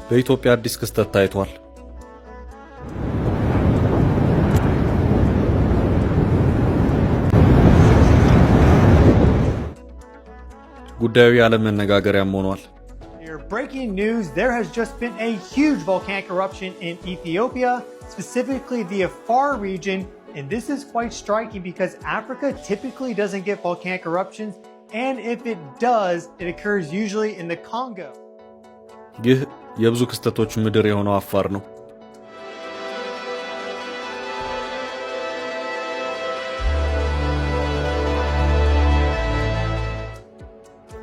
በኢትዮጵያ አዲስ ክስተት ታይቷል። ጉዳዩ የዓለም መነጋገሪያም ሆኗል። Breaking news, there has just been a huge volcanic eruption in Ethiopia, specifically the Afar region, and this is quite striking because Africa typically doesn't get volcanic eruptions, and if it does, it occurs usually in the Congo. ይህ የብዙ ክስተቶች ምድር የሆነው አፋር ነው።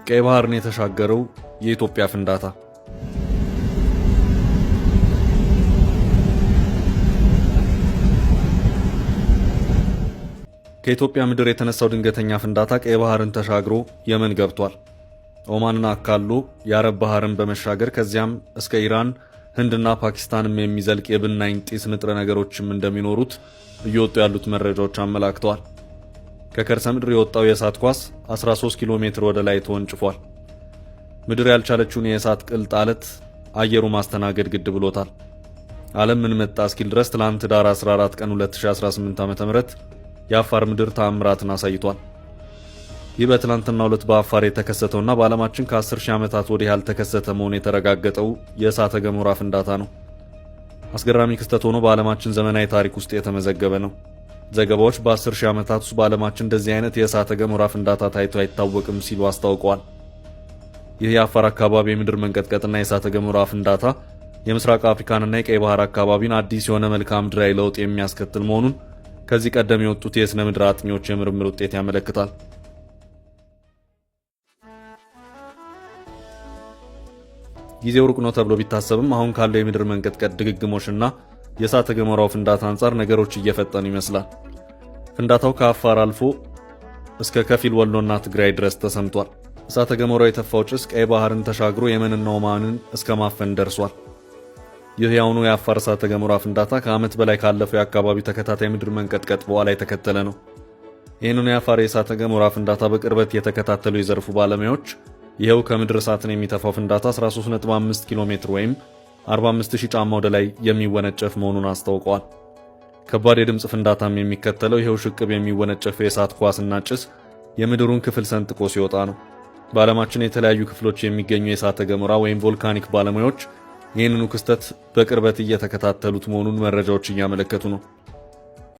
ቀይ ባህርን የተሻገረው የኢትዮጵያ ፍንዳታ። ከኢትዮጵያ ምድር የተነሳው ድንገተኛ ፍንዳታ ቀይ ባህርን ተሻግሮ የመን ገብቷል። ኦማንን አካሎ የአረብ ባህርን በመሻገር ከዚያም እስከ ኢራን፣ ህንድና ፓኪስታንም የሚዘልቅ የብናኝ ጢስ ንጥረ ነገሮችም እንደሚኖሩት እየወጡ ያሉት መረጃዎች አመላክተዋል። ከከርሰ ምድር የወጣው የእሳት ኳስ 13 ኪሎ ሜትር ወደ ላይ ተወንጭፏል። ምድር ያልቻለችውን የእሳት ቅልጥ አለት አየሩ ማስተናገድ ግድ ብሎታል። ዓለም ምን መጣ እስኪል ድረስ ትላንት ህዳር 14 ቀን 2018 ዓ.ም የአፋር ምድር ተአምራትን አሳይቷል። ይህ በትላንትናው ዕለት በአፋር የተከሰተውና በዓለማችን ከ10 ሺህ ዓመታት ወዲህ ያልተከሰተ መሆኑ የተረጋገጠው የእሳተ ገሞራ ፍንዳታ ነው። አስገራሚ ክስተት ሆኖ በዓለማችን ዘመናዊ ታሪክ ውስጥ የተመዘገበ ነው። ዘገባዎች በ10 ሺህ ዓመታት ውስጥ በዓለማችን እንደዚህ አይነት የእሳተ ገሞራ ፍንዳታ ታይቶ አይታወቅም ሲሉ አስታውቀዋል። ይህ የአፋር አካባቢ የምድር መንቀጥቀጥና የእሳተ ገሞራ ፍንዳታ የምስራቅ አፍሪካንና የቀይ ባህር አካባቢን አዲስ የሆነ መልክዓ ምድራዊ ለውጥ የሚያስከትል መሆኑን ከዚህ ቀደም የወጡት የስነ ምድር አጥኚዎች የምርምር ውጤት ያመለክታል። ጊዜው ሩቅ ነው ተብሎ ቢታሰብም አሁን ካለው የምድር መንቀጥቀጥ ድግግሞሽና የእሳተ ገሞራው ፍንዳታ አንጻር ነገሮች እየፈጠኑ ይመስላል። ፍንዳታው ከአፋር አልፎ እስከ ከፊል ወሎና ትግራይ ድረስ ተሰምቷል። እሳተ ገሞራው የተፋው ጭስ ቀይ ባህርን ተሻግሮ የመንና ኦማንን እስከ ማፈን ደርሷል። ይህ የአሁኑ የአፋር እሳተ ገሞራ ፍንዳታ ከዓመት በላይ ካለፈው የአካባቢው ተከታታይ ምድር መንቀጥቀጥ በኋላ የተከተለ ነው። ይህንኑ የአፋር የእሳተ ገሞራ ፍንዳታ በቅርበት የተከታተሉ የዘርፉ ባለሙያዎች ይኸው ከምድር እሳትን የሚተፋው ፍንዳታ 13.5 ኪሎ ሜትር ወይም 45000 ጫማ ወደ ላይ የሚወነጨፍ መሆኑን አስታውቀዋል። ከባድ የድምፅ ፍንዳታም የሚከተለው ይኸው ሽቅብ የሚወነጨፈው የእሳት ኳስና ጭስ የምድሩን ክፍል ሰንጥቆ ሲወጣ ነው። በዓለማችን የተለያዩ ክፍሎች የሚገኙ የእሳተ ገሞራ ወይም volcanic ባለሙያዎች ይህንኑ ክስተት በቅርበት እየተከታተሉት መሆኑን መረጃዎች እያመለከቱ ነው።